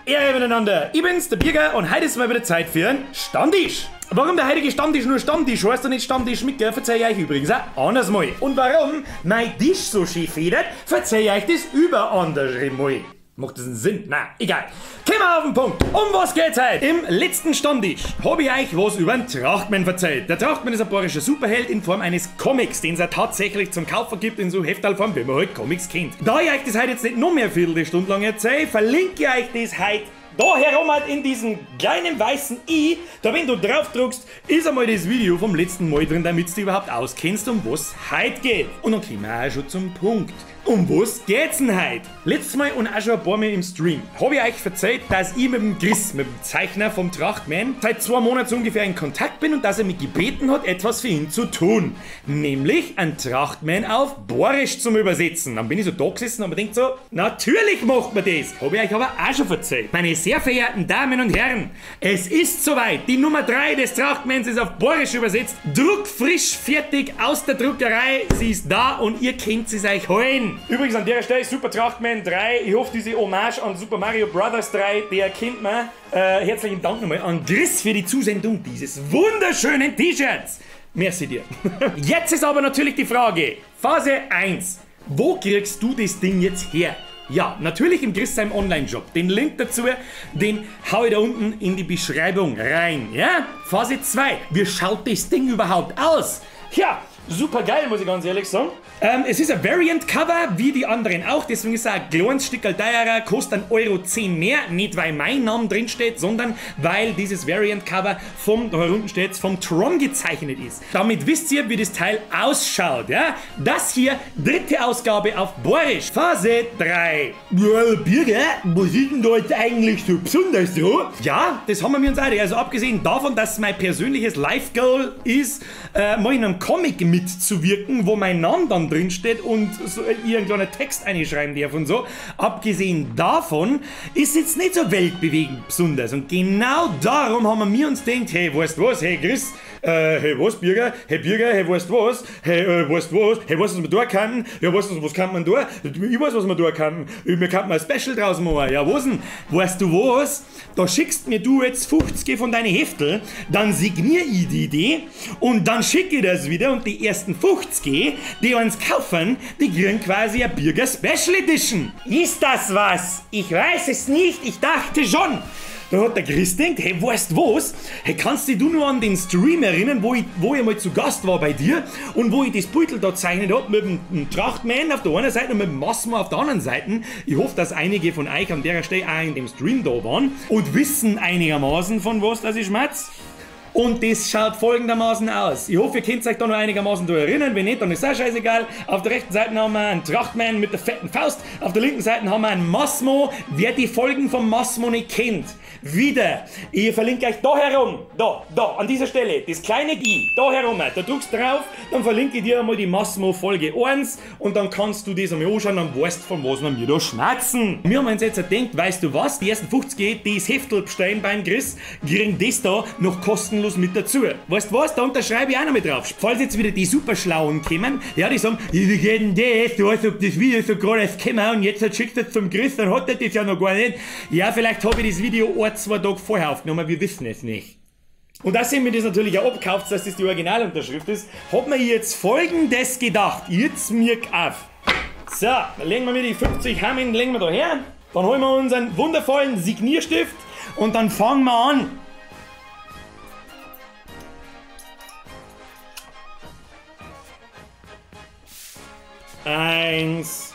Ehre miteinander. Ich bin's, der Birger, und heute ist mal wieder Zeit für einen Stammtisch. Warum der heutige Stammtisch nur Stammtisch heißt und nicht Stammtisch mit, verzeih ich euch übrigens auch anders mal. Und warum mein Tisch so schön federt, verzeih ich euch das überandere mal. Macht das einen Sinn? Na, egal. Kommen wir auf den Punkt. Um was geht's heute? Im letzten Stammtisch habe ich euch was über den Trachtmann erzählt. Der Trachtmann ist ein bayerischer Superheld in Form eines Comics, den es ja tatsächlich zum Kaufen gibt in so Heftalform, wie man halt Comics kennt. Da ich euch das heute jetzt nicht noch mehr Viertelstunde lang erzähle, verlinke ich euch das heute da herum halt in diesem kleinen weißen i, da wenn du drauf drückst, ist einmal das Video vom letzten Mal drin, damit du dich überhaupt auskennst, um was heute geht. Und dann kommen wir auch schon zum Punkt. Um was geht's denn heute? Letztes Mal und auch schon ein paar Mal im Stream habe ich euch erzählt, dass ich mit dem Chris, mit dem Zeichner vom Trachtmann, seit 2 Monaten so ungefähr in Kontakt bin und dass er mich gebeten hat, etwas für ihn zu tun. Nämlich ein Trachtmann auf Boarisch zum Übersetzen. Dann bin ich so da gesessen und mir denkt so, natürlich macht man das. Habe ich euch aber auch schon erzählt. Meine sehr verehrten Damen und Herren, es ist soweit. Die Nummer 3 des Trachtmanns ist auf Boarisch übersetzt. Druckfrisch fertig aus der Druckerei. Sie ist da und ihr könnt sie euch holen. Übrigens an der Stelle Super Trachtmann 3, ich hoffe diese Hommage an Super Mario Bros. 3, die erkennt man. Herzlichen Dank nochmal an Chris für die Zusendung dieses wunderschönen T-Shirts. Merci dir. Jetzt ist aber natürlich die Frage, Phase 1, wo kriegst du das Ding jetzt her? Ja, natürlich im Chris seinem Online-Shop. Den Link dazu, den hau ich da unten in die Beschreibung rein. Ja? Phase 2, wie schaut das Ding überhaupt aus? Ja, super geil, muss ich ganz ehrlich sagen. Es ist ein Variant-Cover, wie die anderen auch, deswegen ist er ein kleines Stückerl teurer, kostet 1,10 € mehr, nicht weil mein Name drin steht, sondern weil dieses Variant-Cover vom, da unten steht's, vom Tron gezeichnet ist. Damit wisst ihr, wie das Teil ausschaut, ja? Das hier, dritte Ausgabe auf Boarisch, Phase 3. Ja, Birger, was ist denn da jetzt eigentlich so besonders dran? Ja, das haben wir uns auch, also abgesehen davon, dass mein persönliches Life-Goal ist, mal in einem Comic mitzuwirken, wo mein Name dann drin steht und so ihr einen kleinen Text einschreiben darf und so. Abgesehen davon ist jetzt nicht so weltbewegend besonders. Und genau darum haben wir uns gedacht, hey, weißt du was, hey Chris, hey was Birger, hey Birger, hey weißt du was, hey weißt du was, hey weißt du was wir da könnten, ja weißt du was kann man da, ich weiß was wir da könnten, wir könnten ein Special draus machen, ja was denn, weißt du was, da schickst mir du jetzt 50 von deinen Heftel, dann signier ich die Idee und dann schicke ich das wieder und die ersten 50, die uns kaufen, die kriegen quasi eine Birger Special Edition. Ist das was? Ich weiß es nicht, ich dachte schon. Da hat der Chris gedacht, hey, weißt du was? Hey, kannst dich du nur an den Stream erinnern, wo ich mal zu Gast war bei dir und wo ich das Beutel da gezeichnet hab mit dem Trachtmann auf der einen Seite und mit dem Massmo auf der anderen Seite. Ich hoffe, dass einige von euch an der Stelle auch in dem Stream da waren und wissen einigermaßen, von was das ich schmatz. Und das schaut folgendermaßen aus. Ich hoffe, ihr könnt euch da noch einigermaßen daran erinnern. Wenn nicht, dann ist es auch scheißegal. Auf der rechten Seite haben wir einen Trachtmann mit der fetten Faust. Auf der linken Seite haben wir einen Massmo. Wer die Folgen vom Massmo nicht kennt, wieder. Ich verlinke euch da herum. Da, da, an dieser Stelle. Das kleine i, da herum. Da drückst du drauf, dann verlinke ich dir einmal die Massmo Folge 1 und dann kannst du das einmal anschauen, dann weißt du, von was wir mir da schmerzen. Wir haben uns jetzt gedacht, weißt du was, die ersten 50, die das Heftel bestellen beim Chris, kriegen das da noch kostenlos mit dazu. Weißt du was? Da unterschreibe ich auch noch mit drauf. Falls jetzt wieder die Superschlauen kommen, ja, die sagen, wie geht denn das? Du weißt, ob das Video so gerade erst gekommen und jetzt schickt er zum Chris, dann hat er das ja noch gar nicht. Ja, vielleicht habe ich das Video 1, 2 Tage vorher aufgenommen, wir wissen es nicht. Und dass ihr mir das natürlich auch abkauft, dass das die Originalunterschrift ist, hat mir jetzt Folgendes gedacht. Jetzt mir auf. So, dann legen wir mir die 50 Hammen, legen wir da her. Dann holen wir unseren wundervollen Signierstift und dann fangen wir an. Eins.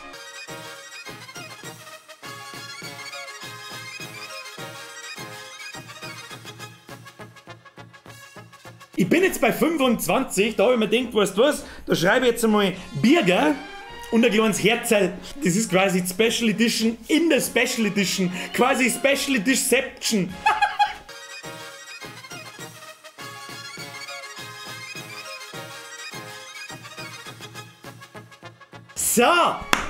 Ich bin jetzt bei 25, da habe ich mir gedacht, weißt du was, da schreibe ich jetzt einmal Birger und ein kleines Herzerl. Das ist quasi Special Edition in der Special Edition. Quasi Special Editionception. So,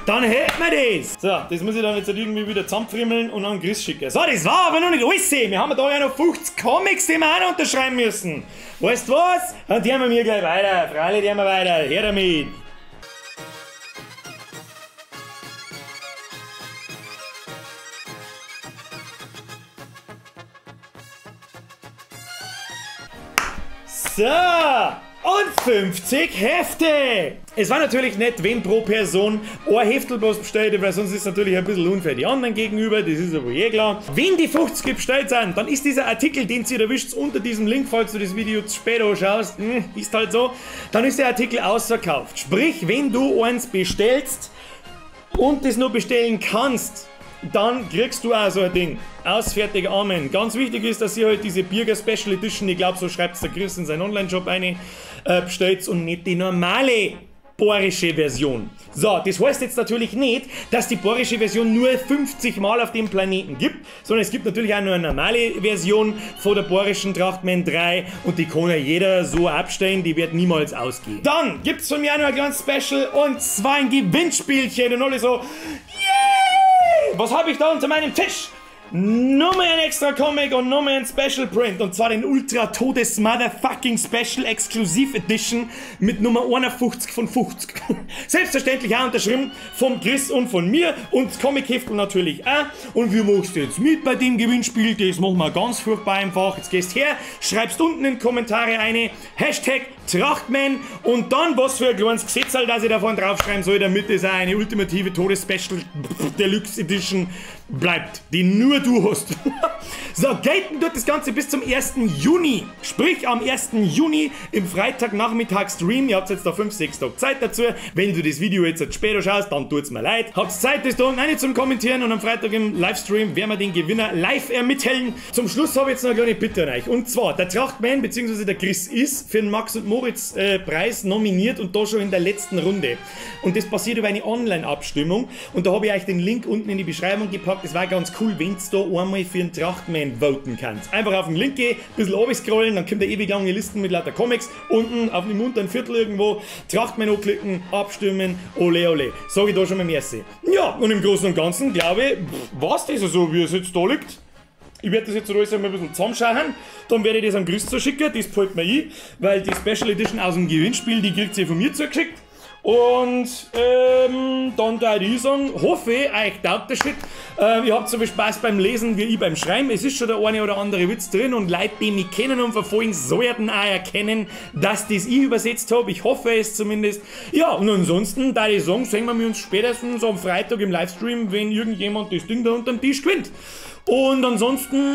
dann hätten wir das. So, das muss ich dann jetzt irgendwie wieder zusammenfrimmeln und an Chris schicken. So, das war aber noch nicht alles. Wir haben da ja noch 50 Comics, die wir auch noch unterschreiben müssen. Weißt du was? Dann die haben wir mir gleich weiter. Freilich, die haben wir weiter. Her damit. So, und 50 Hefte. Es war natürlich nett, wenn pro Person ein Heftel bloß bestellt, weil sonst ist es natürlich ein bisschen unfair die anderen gegenüber, das ist aber eh klar. Wenn die 50 bestellt sind, dann ist dieser Artikel, den ihr erwischt, unter diesem Link, falls du das Video zu spät anschaust, ist halt so, dann ist der Artikel ausverkauft. Sprich, wenn du eins bestellst und das nur bestellen kannst, dann kriegst du auch so ein Ding. Aus, fertig, Amen. Ganz wichtig ist, dass ihr halt diese Birger Special Edition, ich glaube, so schreibt es der Chris in seinen Online-Shop rein, bestellt und nicht die normale bayerische Version. So, das heißt jetzt natürlich nicht, dass die bayerische Version nur 50 Mal auf dem Planeten gibt, sondern es gibt natürlich auch nur eine normale Version von der bayerischen Trachtman 3 und die kann ja jeder so abstellen, die wird niemals ausgehen. Dann gibt's von mir auch noch ein kleines Special und zwar ein Gewinnspielchen und alle so, yeah! Was habe ich da unter meinem Tisch? Nochmal ein extra Comic und nochmal ein Special Print. Und zwar den Ultra Todes Motherfucking Special Exclusive Edition mit Nummer 51 von 50. Selbstverständlich auch unterschrieben vom Chris und von mir und das Comic-Heftel natürlich auch. Und wie machst du jetzt mit bei dem Gewinnspiel? Das machen wir ganz furchtbar einfach. Jetzt gehst her, schreibst unten in die Kommentare eine Hashtag Trachtman und dann was für ein kleines Gesetz, das ich davon draufschreiben soll, damit es auch eine ultimative Todes Special Deluxe Edition bleibt, die nur du hast. So, gelten tut das Ganze bis zum 1. Juni. Sprich, am 1. Juni im Freitagnachmittag-Stream. Ihr habt jetzt da 5, 6 Tage Zeit dazu. Wenn du das Video jetzt später schaust, dann tut's mir leid. Habt Zeit, das da unten rein zum Kommentieren und am Freitag im Livestream werden wir den Gewinner live ermitteln. Zum Schluss habe ich jetzt noch eine kleine Bitte an euch. Und zwar, der Trachtman bzw. der Chris ist für den Max und Moritz Preis nominiert und da schon in der letzten Runde. Und das passiert über eine Online-Abstimmung. Und da habe ich euch den Link unten in die Beschreibung gepackt. Es war ganz cool, wenn du da einmal für den Trachtman voten kannst. Einfach auf den Link gehen, ein bisschen runterscrollen, dann kommt eine ewig lange Liste mit lauter Comics. Unten auf dem unteren Viertel irgendwo Trachtman anklicken, abstimmen, ole ole. Sag ich da schon mal merci. Ja, und im Großen und Ganzen glaube ich, war's das so, wie es jetzt da liegt. Ich werde das jetzt alles einmal ein bisschen zusammenschauen, dann werde ich das am Chris zuschicken, das fällt mir ein, weil die Special Edition aus dem Gewinnspiel, die kriegt sie von mir zugeschickt. Und dann da ich sagen, hoffe ich, euch taugt der Shit. Ihr habt so viel Spaß beim Lesen wie ich beim Schreiben. Es ist schon der eine oder andere Witz drin und Leute, die mich kennen und verfolgen, sollten auch erkennen, dass das ich übersetzt habe. Ich hoffe es zumindest. Ja, und ansonsten, da ich sagen, sehen wir uns spätestens am Freitag im Livestream, wenn irgendjemand das Ding da unterm Tisch gewinnt. Und ansonsten,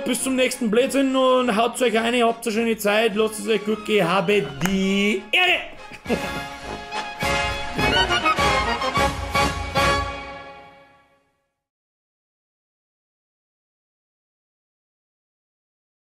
bis zum nächsten Blödsinn und haut euch eine, habt eine schöne Zeit, lasst es euch gut gehen, habe die Ehre!